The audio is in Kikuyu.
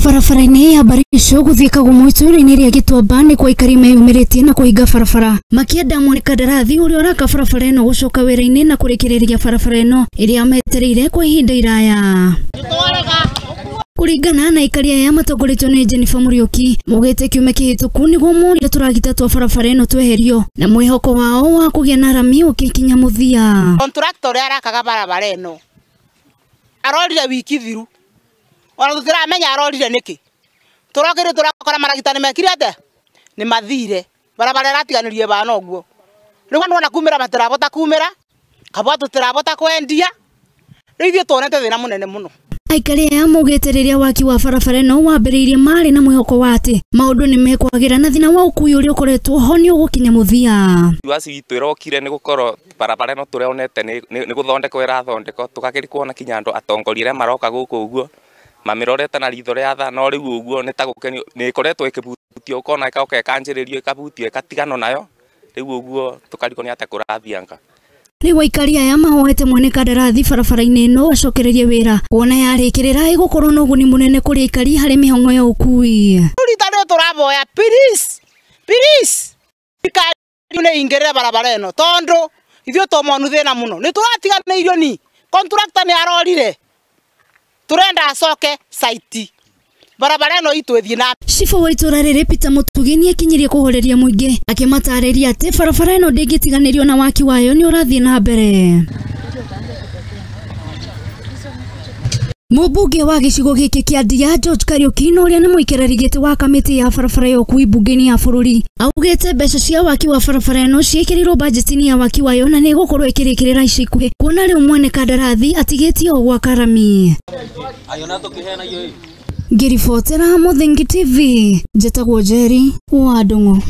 Barabara-inĩ ya Barisho gũthiĩ Kagumo itũũra-inĩ rĩa Gĩtuamba nĩ kwa aikari meyumĩrĩtie na kũhinga barabara makĩenda mwene kandarathi ũrĩa ũraka barabara ĩno gũcoka wĩra-inĩ na kũrĩkĩrĩria barabara ĩno ĩrĩa metereire kwa ihinda iraya. Kũringana na aikari aya matongoretio nĩ Jennifer Mũriũki, maugĩte kiumia kĩhĩtũku nĩguo monire tũragita twa barabara ĩno tweherio na mwĩhoko wao wa kũgĩa na rami ũgĩkinya mũthia. Contractor ũrĩa arakaga barabara ĩno arorire wiki thiru, ona tũtiramenya arorire nĩkĩ. Tũrokire tũrakora maragita nĩ mekire atĩa, nĩ mathire, barabara ĩratiganĩrie bana ũguo. Rĩu andũ ona kumĩra matirabota kumĩra, kabwa tũtirabota kwendia, rĩu ithuĩ tuonete thĩna mũnene mũno. Aikari aya maugĩte rĩrĩa waki wa barabara ĩno wambĩrĩirie marĩ na mwĩhoko wa atĩ maũndũ nĩ mekwagĩra na thĩna wa ũkui ũrĩa ũkoretwo ho nĩ ũgũkinya mũthia. Waci itũ ĩrokire nĩ gũkorwo barabara ĩno tũrĩonete nĩ gũthondekwo ĩrathondekwo, tũgakĩrĩ kuona kinya andũ atongoria arĩa maroka gũkũ ũguo mamĩrorete na ritho rĩa tha, no rĩu ũguo nĩ ta gũkenio nĩ ĩkoretwo ĩkĩbutio, ũkona ĩgoka ĩkanjĩrĩrio ĩkabutio ĩkatigano nayo, rĩu ũguo tũkarigwo nĩ atĩa kũrathianga. Rĩu aikari aya mahoete mwene kandarathi barabara-inĩ ĩno acokererie wĩra kuona yarĩkĩrĩra ĩgũkorwo na ũguni mũnene kũrĩ aikari harĩ mĩhang'o ya ũkui. Rita rĩu tũraboya please please thirikari nĩ ĩingĩrĩre barabara ĩno tondũ ithuĩ tũmonu thĩna mũno, nĩ tũratiganĩirio ni contractor nĩ arorire, tũrenda acoke site barabara ĩno itũ ĩthiĩ na. Cibũ wa itũũra rĩrĩ Peter Mũtugi nĩakinyirie kũhoreria mũingĩ akĩmatarĩria atĩ barabara ĩno ndĩngĩtiganĩrio na waki wayo nĩ ũrathiĩ na mbere. Mũmbunge wa gĩcigo gĩkĩ kĩa Ndia George Kariuki na ũrĩa nĩ mũikarĩri gĩtĩ wa kamĩtĩ ya barabara ya ũkui mbunge-inĩ ya bũrũri augĩte mbeca cia waki wa barabara ĩno ciĩkĩrĩirwo bajeti-inĩ ya waki wayo na nĩ ĩgũkorwo ĩkĩrĩkĩrĩra ica ikuhĩ kuona rĩu mwene kandarathi atigĩtie o gwaka rami. Ngĩribotera Mũthingi TV, njĩtagwo Njeri wa Ndung'u.